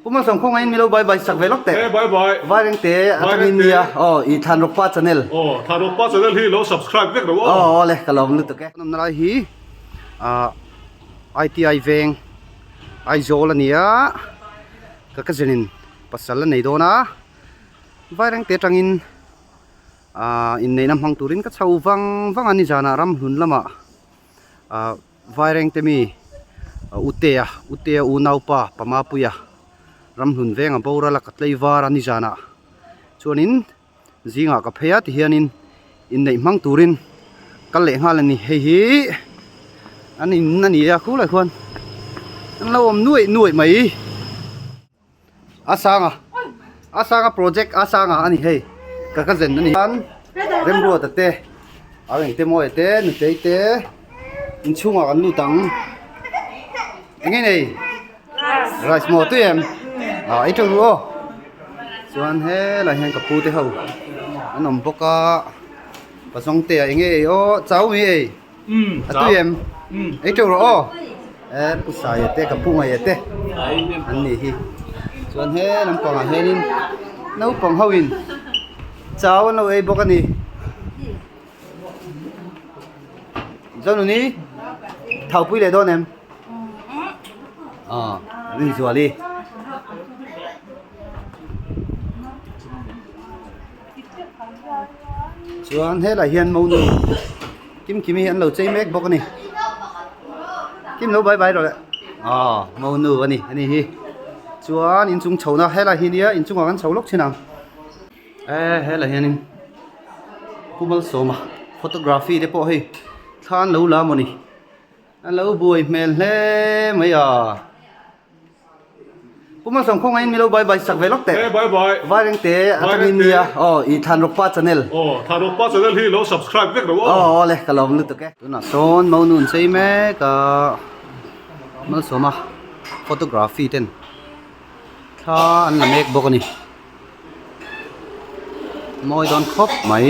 Pu Malsawm khawngaih in milo bye bye sak ve lawk teh. E bye bye. Vairengte atangin nia aw i Thanrawkpa channel. Aw Thanrawkpa channel hi lo subscribe vek ro aw. Aw aw le ka lawm lutuk e. Nawmna lai hi ah ITI veng Aizawl a nia ka cousin in pasal a nei dawn a Vairengte atangin ah inneihna hmang turin ka chho vang vang a nizanah ramhlun lamah ah Vairengte mi Utea Utea unaupa Pamapuia ramhlun venga boral a ka tlei var a nizanah chuanin zingah ka phei a tihianin inneih hmang turin kal leh nghal a ni hei hi an in a ni a khulai khuan an lo awm nuaih nuaih mai. A sanga a sanga project a sanga a ni hei ka ka zen a ni an remruata te a engte mawi te nutei te inchhungah kan lut ang eng nge nei rice maw tui em ah ei teuh ru aw chuan helai hian ka pu te ho an awm bawk a pazawng te ah eng nge ei aw chau mi ei. A tui em? Ei teuh rawh aw. E pu Saia te ka pu Ngaia te an nih hi. Chuan he lampangah hianin naupang ho in chau an lo ei bawk a ni. Zonuni thaupui leh dawn em? Aw Rinzuali. Chuan helai hian monu kim kimi hi an lo chei mek bawk a ni kim lo bai bai rawh le aw monu a ni a ni hi chuan inchung chho na helai hi nia inchungah kan chho lawk thin ang e helai hianin Pu Malsawma photography te pawh hei thla an lo la mawni an lo buai hmel hle mai a. Pu Malsawm khawngaih in milo bye bye sak ve lawk teh. E bye bye. Vairengte atangin nia aw i Thanrawkpa channel. Aw Thanrawkpa channel hi lo subscribe vek ro aw. Aw aw le ka lawm lutuk e. Tunah sawn monu an chei mek a Malsawma photography ten thla an la mek bawk a ni. Mawi dawn khawp mai.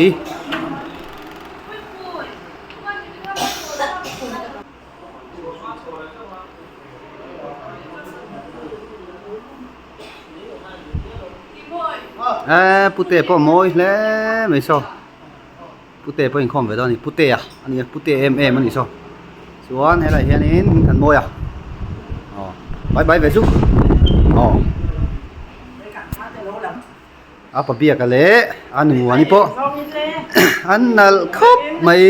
Eee pute pawh a mawi hle mai saw pute pawh inkhawm ve dawn a ni putea a ni a pute em em a ni saw chuan helaiah hianin kan mawi a aw bai bai ve zuk aw a pa biaka leh a nu ani pawh an nalh khawp mai.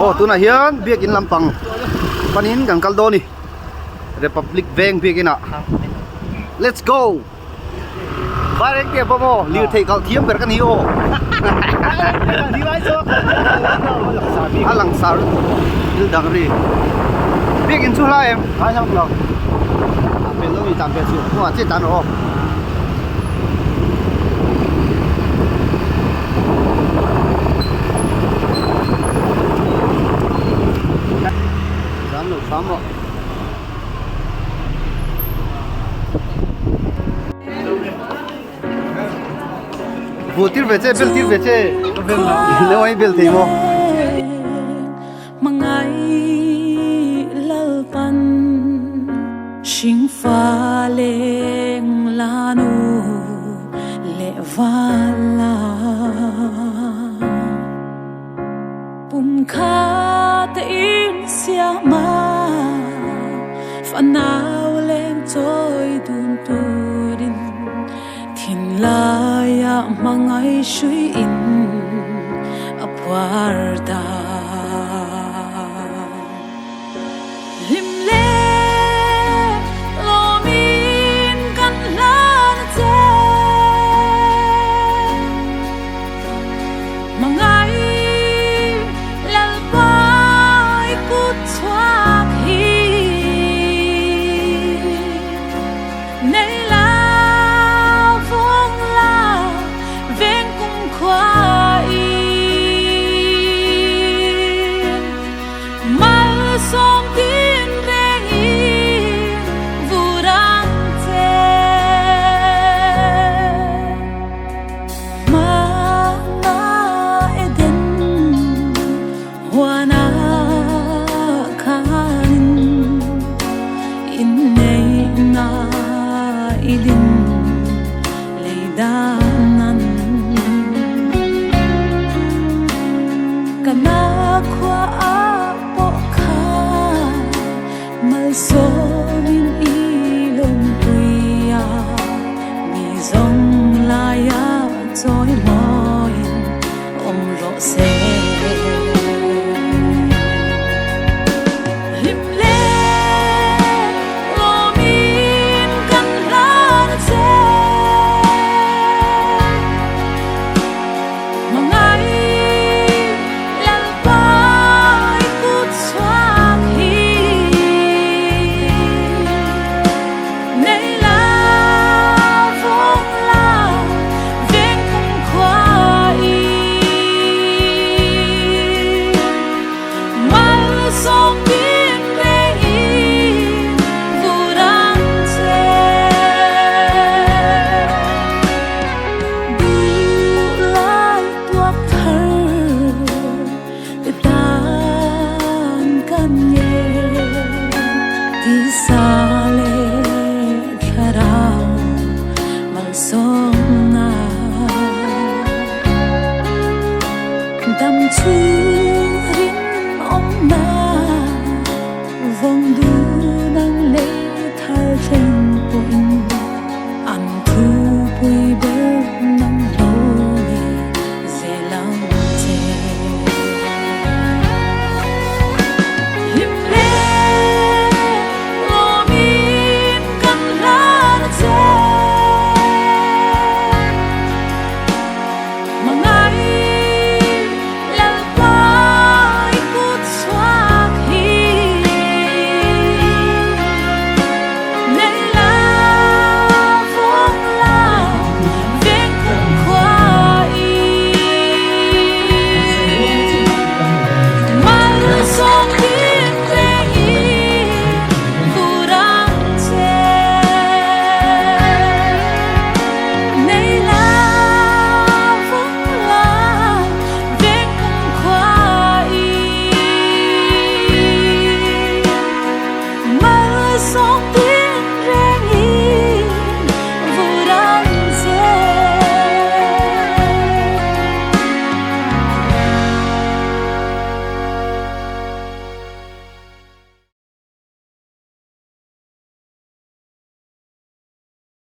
Aw tunah hian biakin lampang panin kan kal dawn a ni Republic Veng biakin ah let's go. Vairengte pawh maw lirthei kalh thiam ber ka ni aw a langsar thil dang ri biakin chu hlai em hlai hlauh lo pel lo ni tan pel chu a chet tan rawh aw. Zam lo hram rawh. Vua tir ve che bel tir ve che neu ai bel thei maw.